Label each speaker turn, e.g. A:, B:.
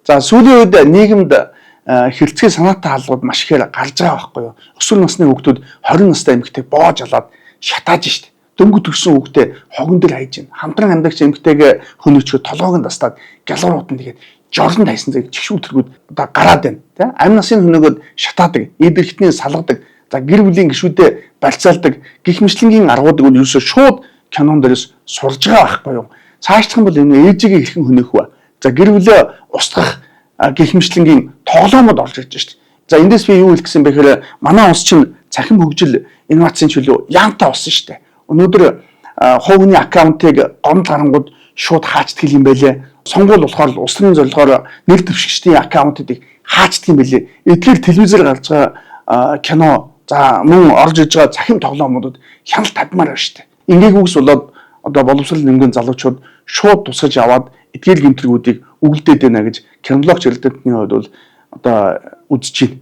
A: За, сүүлийн үед нийгэмд хэрэлцгээ санаатай халууд маш ихээр гарч байгаа байхгүй юу? Өсвөр насны хүүхдүүд 20 настай эмэгтэйг боож алаад шатааж штт. Дөнгөж төрсөн хүүхдээ хогон дээр хайж байна. Хамтран амьдарч эмэгтэйг хөнөөчгөө толгойг нь дастаад гялгар утан тэгээд жорон тайсан зэрэг чигшүү тэргүүд одоо гараад байна. Тэ? Амь насын хөнөөгөөд шатаадаг, эд эрхтнийг салгадаг, за, гэр бүлийн гишүүдээ барьцаалдаг гих мэтлэнгийн аргуудыг нь ерөөсөө шууд кинон дээрээс сурж байгаа байхгүй юу? Цаашлах юм бол энэ ээжигээ хэрхэн хөнөөх вэ? За, гэр бүлээ устгах гих мэтлэнгийн тоглоомод орж ирж шүү дээ. За, эндээс би юу хэлэх гэсэн бэ гэхээр манай улс чинь цахим хөгжил, инновацийн чөлөө яамтай болсон шүү дээ. Өнөөдөр хувь хүний аккаунтыг гомдол гарангууд шууд хаачдаг юм байлээ. Сонгуул болохоор улс төрийн зорилгоор нэр дэвшигчдийн аккаунтыг хаачдаг юм байлээ. Эдгээр телевизээр гарч байгаа кино, за, мөн орж иж байгаа цахим тоглоомуудад хяналт тавьмаар байна шүү дээ. Ингээгүйгс болоод одоо боловсрол нэмгэн залуучууд шууд тусгаж аваад эдгээр гэмтрэгүүдийг өгөлдөөд байна гэж кинологч эрдэмтний хувьд бол одоо үзэж байна.